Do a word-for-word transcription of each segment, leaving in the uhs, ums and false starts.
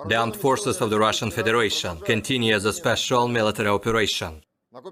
The armed forces of the Russian Federation continue the special military operation.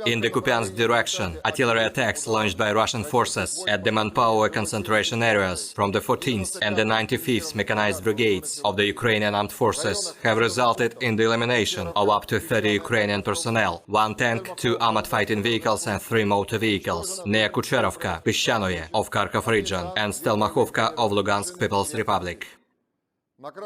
In the Kupiansk direction, artillery attacks launched by Russian forces at the Manpower concentration areas from the fourteenth and the ninety-fifth Mechanized Brigades of the Ukrainian Armed Forces have resulted in the elimination of up to thirty Ukrainian personnel, one tank, two armored fighting vehicles and three motor vehicles near Kucherovka, Peshchanoye of Kharkov region, and Stelmakhovka of Lugansk People's Republic.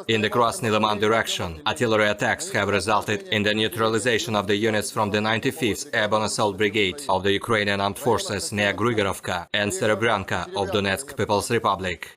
In the Krasny Liman direction, artillery attacks have resulted in the neutralization of the units from the ninety-fifth Airborne Assault Brigade of the Ukrainian Armed Forces near Grigorovka and Serebryanka of Donetsk People's Republic.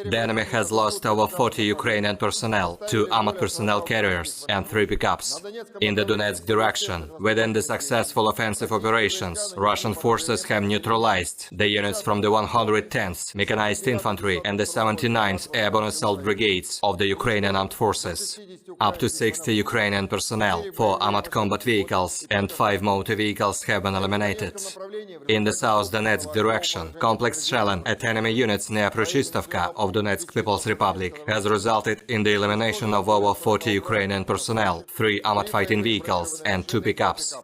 The enemy has lost over forty Ukrainian personnel, two armored personnel carriers, and three pickups. In the Donetsk direction, within the successful offensive operations, Russian forces have neutralized the units from the one hundred tenth Mechanized Infantry and the seventy-ninth Airborne Assault Brigades of the Ukrainian Armed Forces. Up to sixty Ukrainian personnel, four armored combat vehicles, and five motor vehicles have been eliminated. In the South Donetsk direction, complex shelling at enemy units near Prochistovka of Donetsk People's Republic has resulted in the elimination of over forty Ukrainian personnel, three armored fighting vehicles, and two pickups.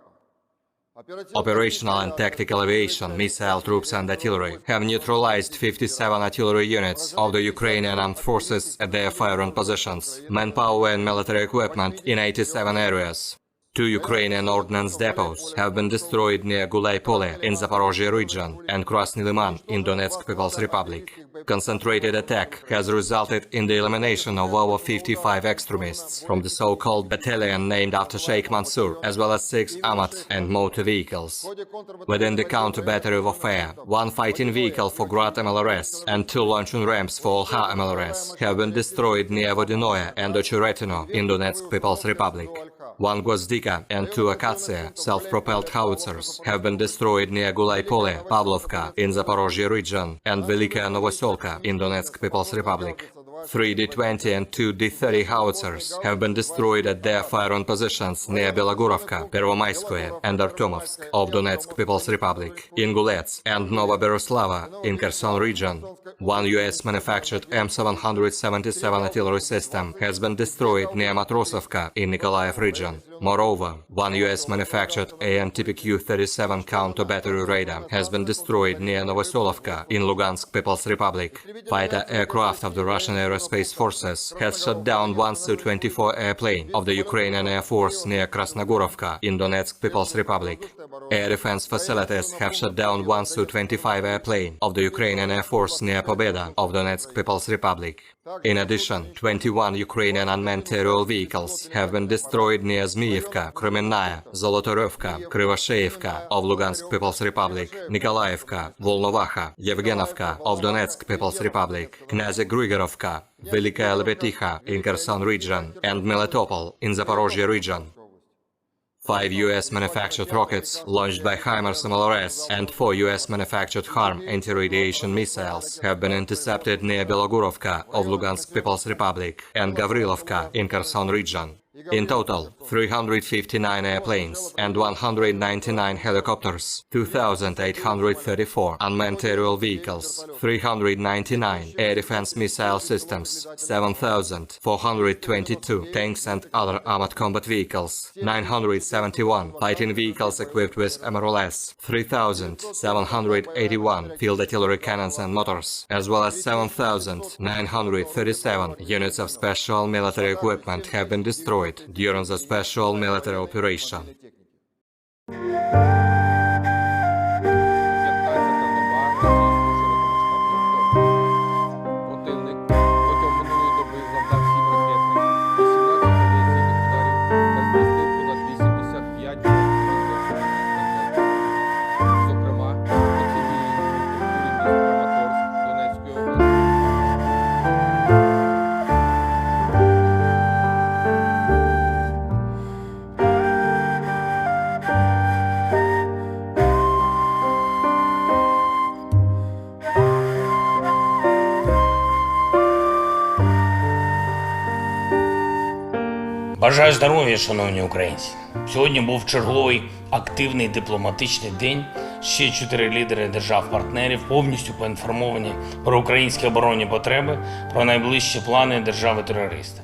Operational and tactical aviation, missile troops and artillery have neutralized fifty-seven artillery units of the Ukrainian armed forces at their firing positions, manpower and military equipment in eighty-seven areas. Two Ukrainian ordnance depots have been destroyed near Gulay Pole in Zaporozhye region and Krasny Liman in Donetsk People's Republic. Concentrated attack has resulted in the elimination of over fifty-five extremists from the so-called battalion named after Sheikh Mansour, as well as six armored and motor vehicles. Within the counter-battery warfare, one fighting vehicle for Grad M L R S and two launching ramps for Olha M L R S have been destroyed near Vodenoye and Ocheretino in Donetsk People's Republic. One Gvozdika and two Akatsiya self-propelled howitzers have been destroyed near Gulay Pole, Pavlovka in Zaporozhye region, and Velikaya Novoselka in Donetsk People's Republic. Three D twenty and two D thirty howitzers have been destroyed at their firing positions near Belogurovka, Pervomayskoye, and Artyomovsk of Donetsk People's Republic, Ingulets and Novoberoslava in Kherson region. One U S manufactured M seven hundred seventy-seven artillery system has been destroyed near Matrosovka in Nikolaev region. Moreover, one U S manufactured A N T P Q thirty-seven counter battery radar has been destroyed near Novoselovka in Lugansk People's Republic. Fighter aircraft of the Russian Aerospace Forces has shot down one Su twenty-four airplane of the Ukrainian Air Force near Krasnogorovka in Donetsk People's Republic. Air defense facilities have shot down one Su twenty-five airplane of the Ukrainian Air Force near Pobeda of Donetsk People's Republic. In addition, twenty-one Ukrainian unmanned aerial vehicles have been destroyed near Zmiivka, Kremennaya, Zolotorevka, Krivosheivka of Lugansk People's Republic, Nikolaevka, Volnovakha, Yevgenovka of Donetsk People's Republic, Knyaze Grigorovka, Velikaya Lebediha in Kherson region, and Melitopol in Zaporozhye region. Five U S manufactured rockets launched by HIMARS M L R S and four U S manufactured HARM anti-radiation missiles have been intercepted near Belogurovka of Lugansk People's Republic and Gavrilovka in Kherson region. In total, three hundred fifty-nine airplanes and one hundred ninety-nine helicopters, two thousand eight hundred thirty-four unmanned aerial vehicles, three hundred ninety-nine air defense missile systems, seven thousand four hundred twenty-two tanks and other armored combat vehicles, nine hundred seventy-one fighting vehicles equipped with M R L S, three thousand seven hundred eighty-one field artillery cannons and mortars, as well as seven thousand nine hundred thirty-seven units of special military equipment have been destroyed during the special military operation. Противник протягом минулої доби завдав сім ракетних, вісімнадцять авіаційних ударів та здійснив понад вісімдесят п'ять зокрема, по цивільній інфраструктурі міст Краматорськ Донецької області. Бажаю здоров'я, шановні українці! Сьогодні був черговий активний дипломатичний день. Ще чотири лідери держав-партнерів повністю поінформовані про українські оборонні потреби, про найближчі плани держави-терориста.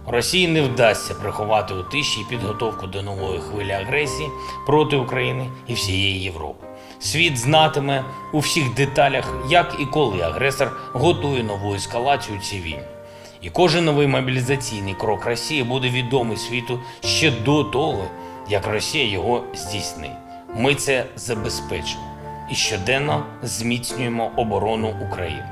Росії не вдасться приховати у тиші підготовку до нової хвилі агресії проти України і всієї Європи. Світ знатиме у всіх деталях, як і коли агресор готує нову ескалацію у цій війні. І кожен новий мобілізаційний крок Росії буде відомий світу ще до того, як Росія його здійснить. Ми це забезпечимо і щоденно зміцнюємо оборону України.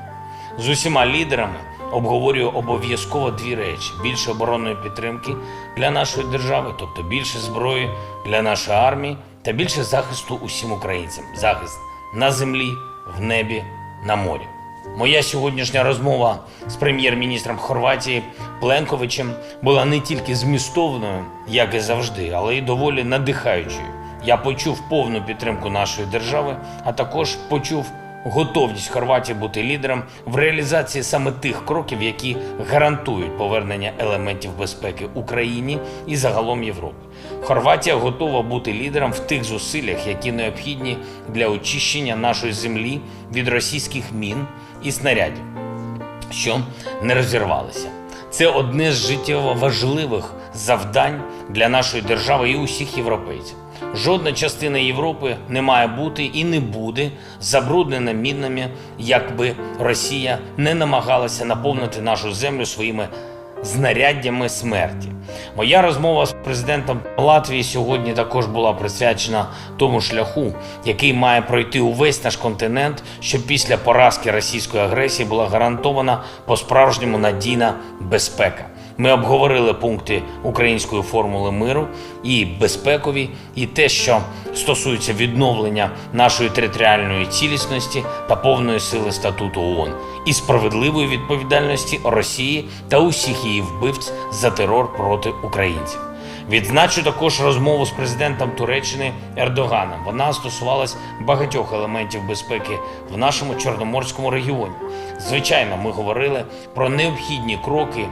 З усіма лідерами обговорюю обов'язково дві речі: більше оборонної підтримки для нашої держави, тобто більше зброї для нашої армії, та більше захисту усім українцям. Захист на землі, в небі, на морі. Моя сьогоднішня розмова з прем'єр-міністром Хорватії Пленковичем була не тільки змістовною, як і завжди, але й доволі надихаючою. Я почув повну підтримку нашої держави, а також почув готовність Хорватії бути лідером в реалізації саме тих кроків, які гарантують повернення елементів безпеки Україні і загалом Європі. Хорватія готова бути лідером в тих зусиллях, які необхідні для очищення нашої землі від російських мін і снарядів, що не розірвалися. Це одне з життєво важливих завдань для нашої держави і усіх європейців. Жодна частина Європи не має бути і не буде забруднена мінами, якби Росія не намагалася наповнити нашу землю своїми знаряддями смерті. Моя розмова з президентом Латвії сьогодні також була присвячена тому шляху, який має пройти увесь наш континент, щоб після поразки російської агресії була гарантована по-справжньому надійна безпека. Ми обговорили пункти української формули миру і безпекові, і те, що стосується відновлення нашої територіальної цілісності та повної сили статуту ООН і справедливої відповідальності Росії та усіх її вбивць за терор проти українців. Відзначу також розмову з президентом Туреччини Ердоганом. Вона стосувалась багатьох елементів безпеки в нашому чорноморському регіоні. Звичайно, ми говорили про необхідні кроки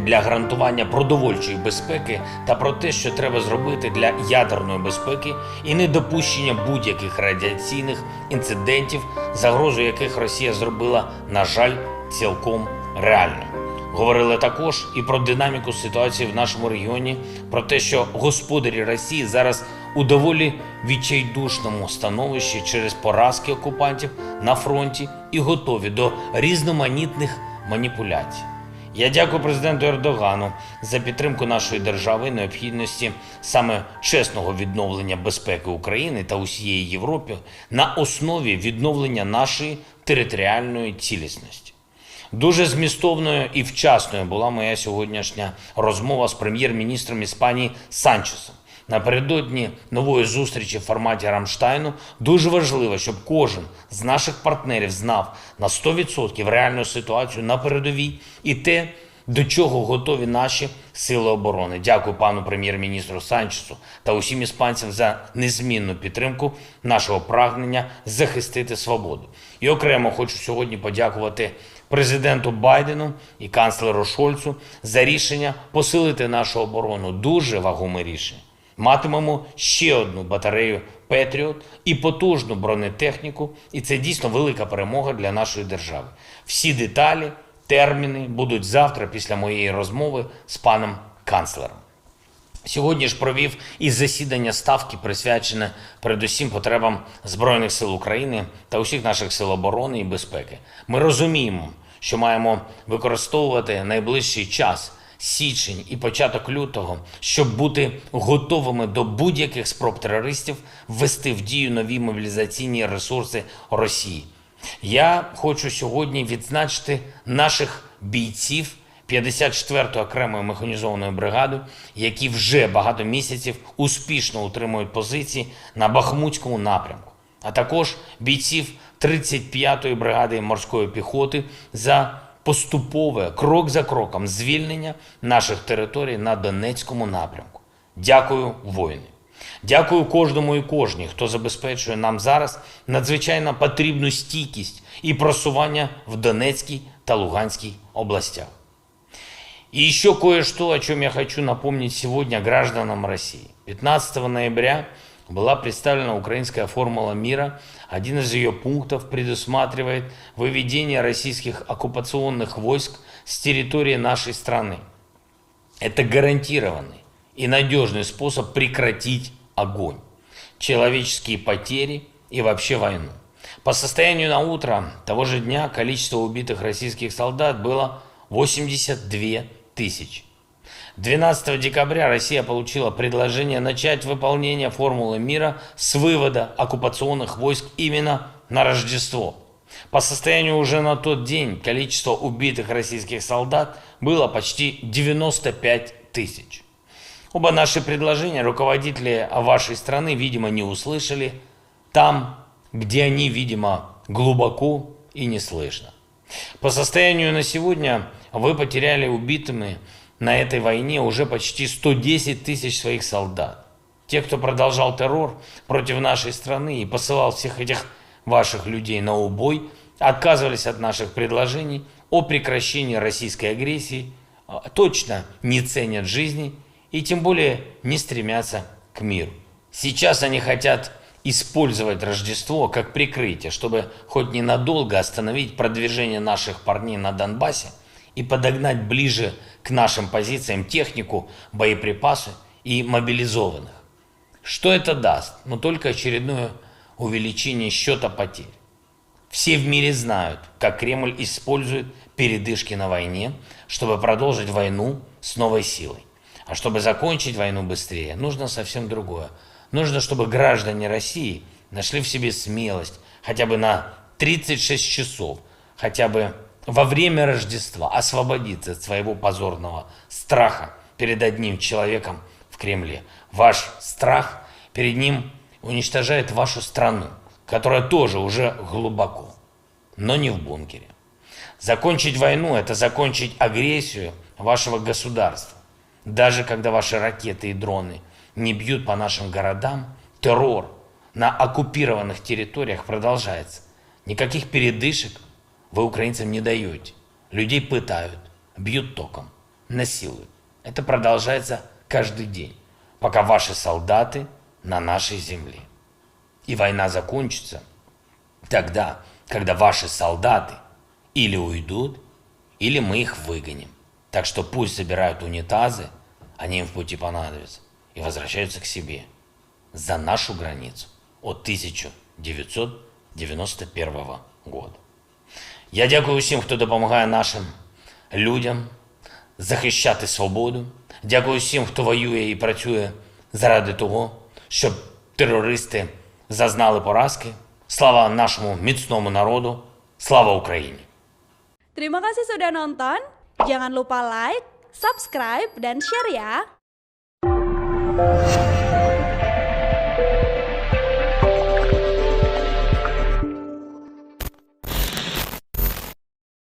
для гарантування продовольчої безпеки та про те, що треба зробити для ядерної безпеки і недопущення будь-яких радіаційних інцидентів, загрозу яких Росія зробила, на жаль, цілком реальною. Говорили також і про динаміку ситуації в нашому регіоні, про те, що господарі Росії зараз у доволі відчайдушному становищі через поразки окупантів на фронті і готові до різноманітних маніпуляцій. Я дякую президенту Ердогану за підтримку нашої держави і необхідності саме чесного відновлення безпеки України та усієї Європи на основі відновлення нашої територіальної цілісності. Дуже змістовною і вчасною була моя сьогоднішня розмова з прем'єр-міністром Іспанії Санчесом. Напередодні нової зустрічі в форматі Рамштайну дуже важливо, щоб кожен з наших партнерів знав на сто відсотків реальну ситуацію на передовій і те, до чого готові наші сили оборони. Дякую пану прем'єр-міністру Санчесу та усім іспанцям за незмінну підтримку нашого прагнення захистити свободу. І окремо хочу сьогодні подякувати президенту Байдену і канцлеру Шольцу за рішення посилити нашу оборону. Дуже вагоме рішення. Матимемо ще одну батарею Петріот і потужну бронетехніку, і це дійсно велика перемога для нашої держави. Всі деталі, терміни будуть завтра після моєї розмови з паном канцлером. Сьогодні ж провів і засідання ставки, присвячене передусім потребам Збройних сил України та усіх наших сил оборони і безпеки. Ми розуміємо, що маємо використовувати найближчий час, січень і початок лютого, щоб бути готовими до будь-яких спроб терористів ввести в дію нові мобілізаційні ресурси Росії. Я хочу сьогодні відзначити наших бійців п'ятдесят четвертої окремої механізованої бригади, які вже багато місяців успішно утримують позиції на Бахмутському напрямку, а також бійців тридцять п'ятої бригади морської піхоти за поступове, крок за кроком, звільнення наших територій на Донецькому напрямку. Дякую, воїни! Дякую кожному і кожній, хто забезпечує нам зараз надзвичайно потрібну стійкість і просування в Донецькій та Луганській областях. И еще кое-что, о чем я хочу напомнить сегодня гражданам России. Пятнадцатого ноября была представлена украинская формула мира. Один из ее пунктов предусматривает выведение российских оккупационных войск с территории нашей страны. Это гарантированный и надёжный способ прекратить огонь, человеческие потери и вообще войну. По состоянию на утро того же дня количество убитых российских солдат было восемьдесят две тысячи. Двенадцатого декабря Россия получила предложение начать выполнение формулы мира с вывода оккупационных войск именно на Рождество. По состоянию уже на тот день количество убитых российских солдат было почти девяносто пять тысяч. Оба наши предложения руководители вашей страны, видимо, не услышали, там, где они, видимо, глубоко и не слышно. По состоянию на сегодня вы потеряли убитыми на этой войне уже почти сто десять тысяч своих солдат. Те, кто продолжал террор против нашей страны и посылал всех этих ваших людей на убой, отказывались от наших предложений о прекращении российской агрессии, а, точно не ценят жизни и тем более не стремятся к миру. Сейчас они хотят использовать Рождество как прикрытие, чтобы хоть ненадолго остановить продвижение наших парней на Донбассе и подогнать ближе к нашим позициям технику, боеприпасы и мобилизованных. Что это даст? Ну, только очередное увеличение счёта потерь. Все в мире знают, как Кремль использует передышки на войне, чтобы продолжить войну с новой силой. А чтобы закончить войну быстрее, нужно совсем другое. Нужно, чтобы граждане России нашли в себе смелость хотя бы на тридцать шесть часов, хотя бы во время Рождества освободиться от своего позорного страха перед одним человеком в Кремле. Ваш страх перед ним уничтожает вашу страну, которая тоже уже глубоко, но не в бункере. Закончить войну — это закончить агрессию вашего государства. Даже когда ваши ракеты и дроны не бьют по нашим городам, террор на оккупированных территориях продолжается. Никаких передышек вы украинцам не даёте. Людей пытают, бьют током, насилуют. Это продолжается каждый день, пока ваши солдаты на нашей земле. И война закончится тогда, когда ваши солдаты или уйдут, или мы их выгоним. Так что пусть забирают унитазы, они им в пути понадобятся, и возвращаются к себе за нашу границу от тысяча девятьсот девяносто первого года. Я дякую усім, хто допомагає нашим людям захищати свободу. Дякую усім, хто воює і працює заради того, щоб терористи зазнали поразки. Слава нашому міцному народу! Слава Україні! Terima kasih sudah nonton. Jangan lupa like, subscribe, dan share ya.